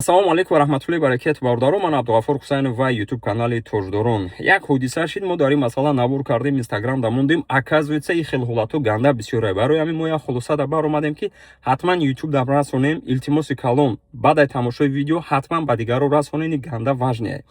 Ассалому алайкум ва раҳматуллоҳи баракату, бародарон. Ман Абдуғаффор Ҳусайнов ва Ютуб канали Тоҷдорон. Як ҳодиса шид, мо дар ин масъала навор кардем, Инстаграм дамондем. Оказывается, ин хел ҳолатҳо ганда бисёре. Барои ҳамин мо як хулоса да баромадем, ки ҳатман Ютуб да расонем. Илтимоси калон, баъд аз тамошои видео ҳатман ба дигарро расонем, ин ганда важный.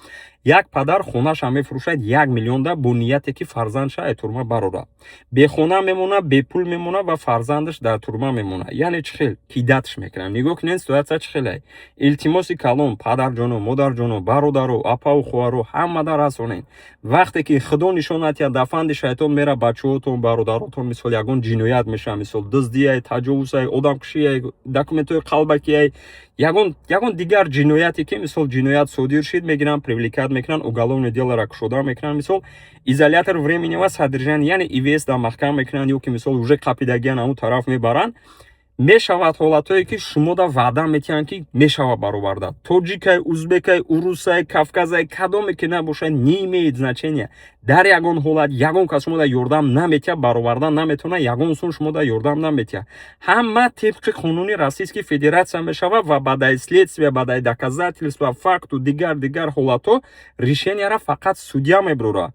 Як падар хонаша мефурӯшад 1 миллионда бо нияте, ки фарзандша аз турма барорад. Бехона мемонад, бепул мемонад ва фарзандаш дар турма мемонад. Яъне чӣ хел кидать ш мекунад. Нигоҳ кунед, ситуация чӣ хеле. Илтимоси калон, падарҷоно, модарҷоно, бародаро, апаву хоҳаро, ҳамада расонед. Вақте ки Худо нишон натиҳад, дафанди шайтон мера, бачаҳотон, бародаротон, мисол, ягон ҷиноят мешавад, мисол, дуздияй, таҷовузай, одамкушияй, документҳои қалбакияй, ягон дигар ҷинояте ки, мисол, ҷиноят содир шид, мегиранд, привлекать мекунанд, уголовное дело ра кушода мекунанд, мисол, изолятор временного содержания, яъне ИВС да маҳкам мекунанд ё ки, мисол, уже қапидагиан, ҳамун тараф мебаранд. Мешавад ҳолатҳое, ки шумода ваъда метиҳанд, ки мешавад бароварда. Тоҷикай, узбекай, урусай, кавказай, кадоме ки набошад, не имеет значения. Дар ягон ҳолат ягон кас шумода ёрдам наметиҳад, баровардан наметавонад, ягон сум шумода ёрдам наметиҳад. Ҳама тибқи қонуни Российской Федерация мешавад ва баъдаи следствия, баъдаи доказательства, факту дигар ҳолатҳо решения ра фақат судья мебурад.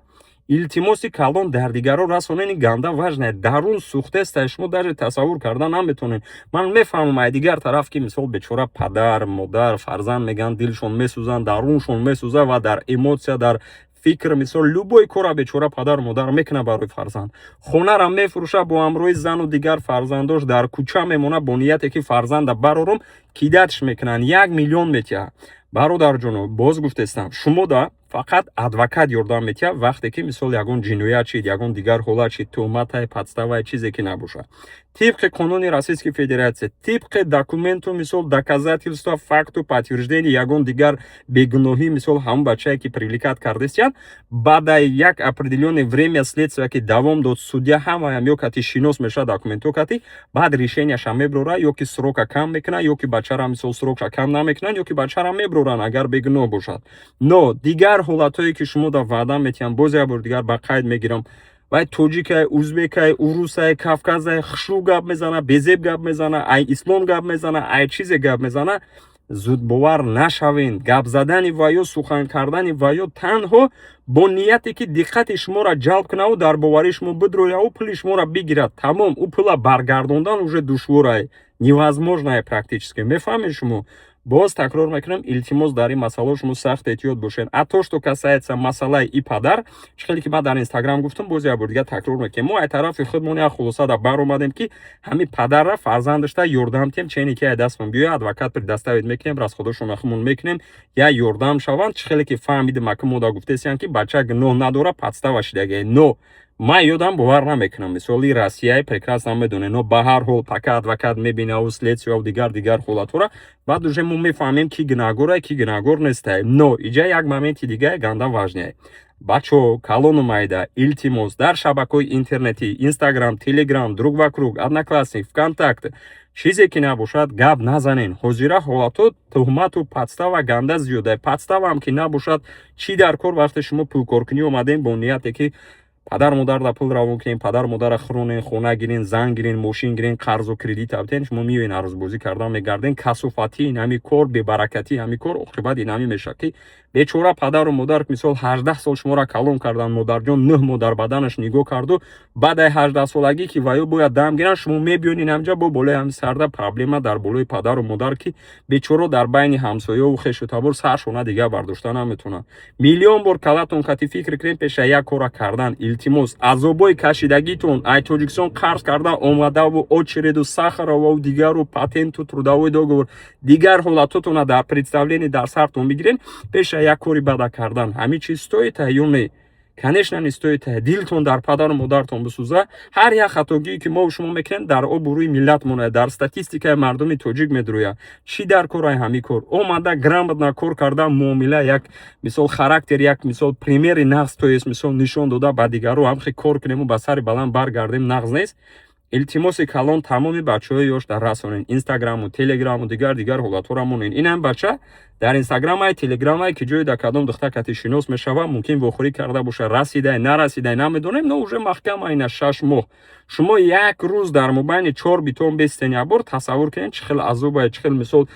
Илтимоси калон, дар дигарро расонени, ганда важный. Дарун сӯхтеста, шумо даже тасаввур карда наметонед. Ман мефаҳмам, ай дигар тараф ки, мисол, бечора падар, модар, фарзанд мегӯянд, дилшон месӯзанд, даруншон месӯзад ва дар эмоция, дар фикр, мисол, любой кора бечора падару модар мекунад барои фарзанд. Хонара мефурӯша, бо ҳамроҳи зану дигар фарзандош дар кӯча мемонад бо нияте, ки фарзанда барорум. Кидать ш мекунанд, 1 миллион метиҳад. Бародарҷоно, боз гуфтестам, шумо да фақат адвокат ёрдам метиҳад, вақте ки, мисол, ягон ҷиноят шид, ягон дигар ҳолат шид, туҳматай, подстава й, чизе ки набошад. Тибқи қонуни Российской Федерация, тибқи документу, мисол, доказательства, факту, подтверждение, ягон дигар бегуноҳӣ, мисол, ҳамон бачае ки привлекать кардестиянд, баъдаи як определённое время следствия ки давом дод, судья ҳамаям ё кати шинос мешавад, документҳо кати, баъд решения ша меброра: ё ки срок а кам мекунад, ё ки бачара, мисол, срок ша кам намекунанд, ё ки бачара меброранд, агар бегуноҳ бошад. Но дигар ҳолатҳое ки шумо дар ваъда метиҳанд, боз як бор дигар ба қайд мегирам, вай тоҷикай, узбекай, урусай, кавказай, хушрӯ гап мезана, безеб гап мезана, ай ислом гап мезана, ай чизе гап мезана, зудбовар нашавед. Гап задани ва ё сухан кардани ва ё танҳо бо нияте, ки диққати шуморо ҷалб кунаву дар боварии шумо бидрояву пули шуморо бигирад, тамом. Ӯ пула баргардондан уже душворай, невозможное практически. Мефаҳмед шумо? Боз такрор мекунам, илтимос, дар ин масъалао шумо сахт эҳтиёт бошед. А то, что касается масъалаи и падар, чӣ хеле ки ман дар Инстаграм гуфтам, боз як бор дигар такрор мекунем: мо ай тарафи худмон як хулоса да баромадем, ки ҳамин падарра, фарзандашта ёрдам тиҳем, чене ки ай дастмон биёяд, адвокат предоставить мекунем, расход ошона худмон мекунем, я ёрдам шаванд. Чӣ хеле ки фаҳмидем, ака мо да гуфтесиян, ки бача гуноҳ надора, подстава шидагия, но ман ёдам бовар намекунам. Мисоли, Россияи прекрасно медонем, но ба ҳар ҳол пока адвокат мебинаву следствия дигар ҳолатҳоро, баъд уже мо мефаҳмем, ки гунаҳгорае, ки гунаҳгор нестае. Но иҷа як моменти дигае ганда важный. Бачо, калону майда, илтимос, дар шабакаҳои интернетӣ, Инстаграм, Телеграм, друг вокруг, Одноклассник, ВКонтакт, чизе ки набошад, гап назанен. Ҳозира ҳолатҳо туҳмату подстава ганда зиёда. Подстава ам ки набошад, чӣ дар кор, вақте шумо пулкоркунӣ омадем бо нияте, ки падар модарда пул равон кунем, падар модара хӯронен, хона гирен, зан гирен, мошин гирен, қарзу кредит абтен, шумо миёен, арӯзбозӣ кардан мегарден. Касофатии инами кор, бебаракатии ҳами кор, оқибат инами мешавад, ки бечора падару модар, мисол, 18 сол шуморо калон кардан, модарҷон 9 моҳ дар баданаш нигоҳ карду, баъд ай 18-солагӣ ки ваё бояд дам гиранд, шумо мебиёнед ҳамҷа бо болои ҳами сарда проблема дар болои падару модар, ки бечоро дар байни ҳамсояву хешу табор саршона дигар бардошта наметавонад. Миллион бор калатон хати фикр кунед пеша як кора кардан. Илтимос, азобои кашидагитон, ай Тоҷикистон қарз карда омадаву, очередь у, Сахарову, дигару, патенту, трудовой договор, дигар ҳолатотона дар представление дар сартон бигирен пеша як кори бада кардан. Ҳамин чиз стоит ё не? Конечно, не стоит. Дилтон дар падару модартон бисӯза. Ҳар як хатогие ки мо шумо мекунем, дар обрӯи миллат монад, дар статистикаи мардуми тоҷик медурӯяд. Чӣ дар кораи ҳамин кор омада, грамотно кор карда, муомила, як мисол, характер, як мисол, пример и нағз, то есть, мисол, нишон дода ба дигару, ҳамхе кор кунему ба сари баланд баргардем, нағз нест. Илтимоси калон, тамоми бачаҳои ёш дар расонен, Инстаграму, Телеграму, дигар ҳолатҳоро монен. Инам бача дар Инстаграмай, Телеграмай, ки ҷои дар кадом духтар кати шинос мешава, мумкин вохӯрӣ карда боша, расидай, нарасидай, намедонем, но уже маҳкама ина 6 моҳ. Шумо як рӯз дар мобайни чор битон бестен, якбор тасаввур кунед, чӣ хел азобае, чӣ хел, мисол.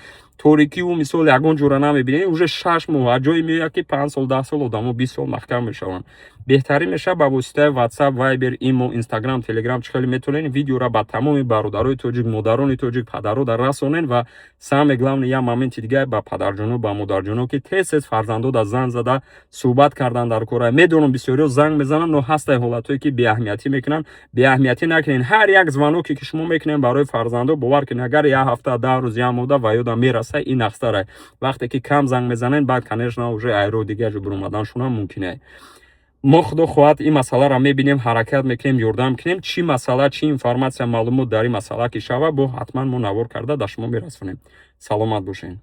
Торикиву мисол ягон ҷора намебинед. Уже 6 моҳ аз ҷое меояд, ки 5 сол, 10 сол одамо, 20 сол маҳкам мешаванд. Беҳтарин мешавад ба воситаи WhatsApp, Viber, Имо, Instagram, Telegram, чӣ хеле метавонед, видеора ба тамоми бародарои тоҷик, модарони тоҷик, падаро дар расонед. Ва самое главное, як моменти дига ба падарҷоно, ба модарҷоно, ки тез тез фарзандо да занг зада суҳбат кардан дар кора. Медонам, бисёриҳо занг мезананд, но ҳастай ҳолатҳое, ки беаҳамиятӣ мекунанд. Беаҳамиятӣ накунед. Ҳар як звоноке, ки шумо мекунед барои фарзандо, бовар кунед, агар як ҳафта, 10 рӯз, як моҳда ва ёдам мераса, ин нақстара. Вақте ки кам занг мезанед, баъд, конечно, уже айро дига ҷо биромаданшонам мумкин. Мо, худо хоҳад, ин масъаларо мебинем, ҳаракат мекунем, ёрдам кунем. Чӣ масъала, чӣ информатсия, маълумот дар ин масъала ки шава, бо ҳатман мо навор карда дар шумо мерасонем. Саломат бошед.